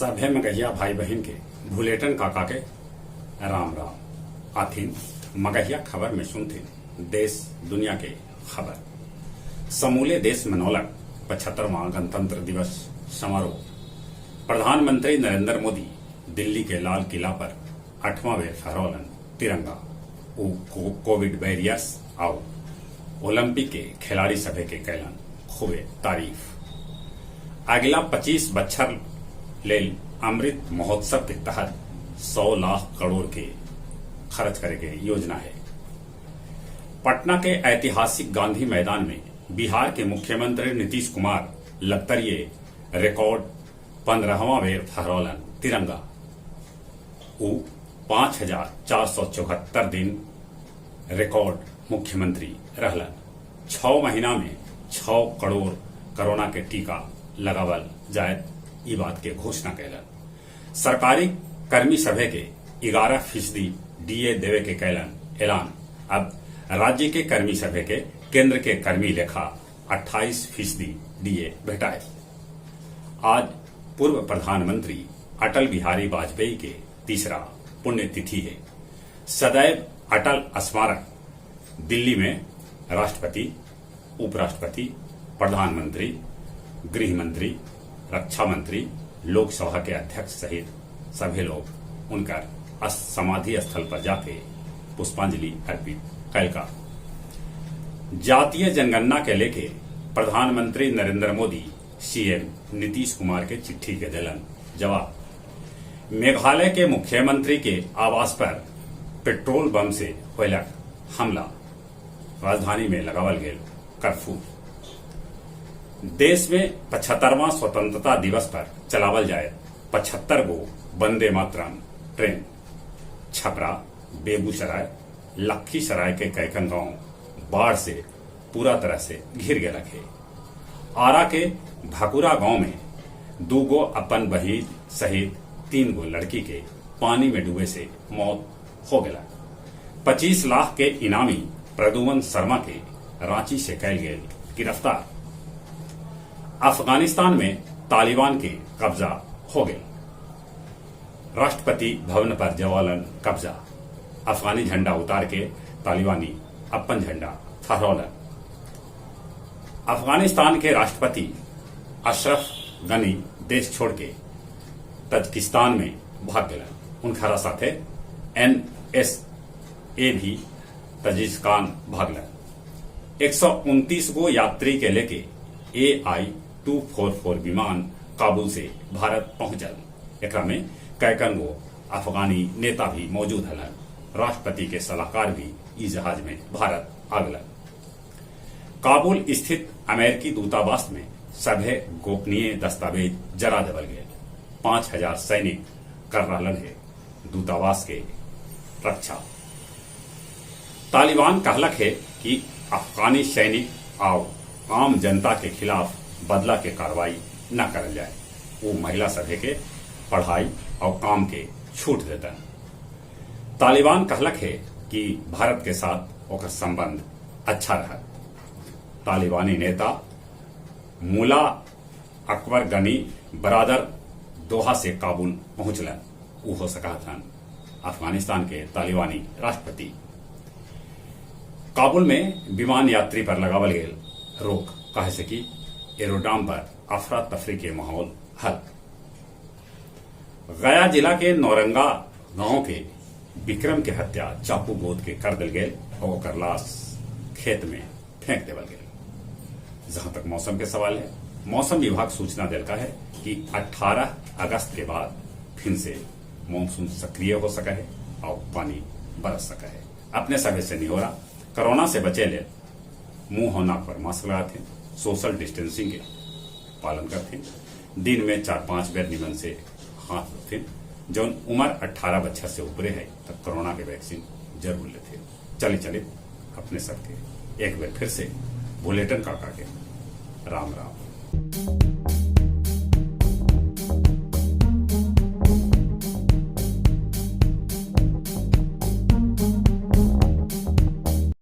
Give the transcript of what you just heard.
सभे मगहिया भाई बहिन के भुलेटन काका के राम राम। आथिन मगहिया खबर में सुनथिन देश दुनिया के खबर। समूले देश मनौलक 75वां गणतंत्र दिवस समारोह। प्रधानमंत्री नरेंद्र मोदी दिल्ली के लाल किला पर 8वां बेर फहरौलन तिरंगा। ऊ कोविड बैरियर्स आउ ओलंपिक के खिलाड़ी सभे के कैलन खूबे तारीफ। अगला 25 बच्छर लेल अमृत महोत्सव के तहत 100 लाख करोड़ के खर्च करे के योजना है। पटना के ऐतिहासिक गांधी मैदान में बिहार के मुख्यमंत्री नीतीश कुमार लगतरिये रिकॉर्ड 15वां बेर फहरौलन तिरंगा। ऊ 5474 दिन रिकॉर्ड मुख्यमंत्री रहलन। 6 महीना में 6 करोड़ कोरोना के टीका लगावल जायत, ई बात के घोषणा कैलन। सरकारी कर्मी सभे के 11% डीए देवे के कैलन ऐलान। अब राज्य के कर्मी सभे के केंद्र के कर्मी लेखा 28% डीए भेटाए। आज पूर्व प्रधानमंत्री अटल बिहारी वाजपेयी के तीसरा पुण्यतिथि है। सदैव अटल स्मारक दिल्ली में राष्ट्रपति, उपराष्ट्रपति, प्रधानमंत्री, गृह मंत्री, रक्षा मंत्री, लोकसभा के अध्यक्ष सहित सभी लोग उनकर समाधि स्थल पर जाके पुष्पांजलि अर्पित कैलका। जातीय जनगणना के लेके प्रधानमंत्री नरेंद्र मोदी सीएम नीतीश कुमार के चिट्ठी के दिलन जवाब। मेघालय के मुख्यमंत्री के आवास पर पेट्रोल बम से होलक हमला। राजधानी में लगावल गेल कर्फ्यू। देश में 75वां स्वतंत्रता दिवस पर चलावल जाए 75 गो वंदे मातरम ट्रेन। छपरा, बेगूसराय, लखीसराय के कैकन गांव बाढ़ से पूरा तरह से घिर गया है। आरा के भकुरा गांव में 2 गो अपन बहिन सहित 3 गो लड़की के पानी में डूबे से मौत हो गया। 25 लाख के इनामी प्रदुमन शर्मा के रांची से कैल गेल गिरफ्तार। अफगानिस्तान में तालिबान के कब्जा हो गया। राष्ट्रपति भवन पर जवालन कब्जा। अफगानी झंडा उतार के तालिबानी अपन झंडा फहरौलन। अफगानिस्तान के राष्ट्रपति अशरफ गनी देश छोड़ के तजिकिस्तान में भाग गए। उनखरा साथे NSA भी तजिकिस्तान भागलन। 129 गो यात्री के लेके AI 244 विमान काबुल से भारत पहुंचल। एकरा में कैकन गो अफगानी नेता भी मौजूद हलन। राष्ट्रपति के सलाहकार भी ई जहाज में भारत आगलन। काबुल स्थित अमेरिकी दूतावास में सभे गोपनीय दस्तावेज जरा देवल गए। 5000 सैनिक कर रहलन है दूतावास के रक्षा। तालिबान कहलक है कि अफगानी सैनिक आउ आम जनता के खिलाफ बदला के कार्रवाई न करल जाए। वो महिला सभे के पढ़ाई और काम के छूट देता। तालिबान कहलक है कि भारत के साथ ओकर संबंध अच्छा रहा। तालिबानी नेता मुला अकबर गनी बरादर दोहा से काबुल पहुंचलन। ऊ हो सका थन अफगानिस्तान के तालिबानी राष्ट्रपति। काबुल में विमान यात्री पर लगावल गेल रोक, कहे से कि एरोड्राम पर अफरा तफरी के माहौल हल। गया जिला के नौरंगा गांव के विक्रम के हत्या चाकू गोद के कर दिल गेल और ओकर लाश खेत में फेंक देवल गेल। जहां तक मौसम के सवाल है, मौसम विभाग सूचना दिलका है कि 18 अगस्त के बाद फिर से मानसून सक्रिय हो सका है और पानी बरस सका है। अपने सभे से निहोरा, कोरोना से बचे ले मुंह और नाक पर मास्क लगाते, सोशल डिस्टेंसिंग के पालन करते, दिन में 4-5 बेर निमन से हाथ धोते। जौन उम्र 18 बच्चा से ऊपरे है तो कोरोना के वैक्सीन जरूर लेते। चले चले अपने सबके एक बार फिर से बुलेटिन काका के राम राम।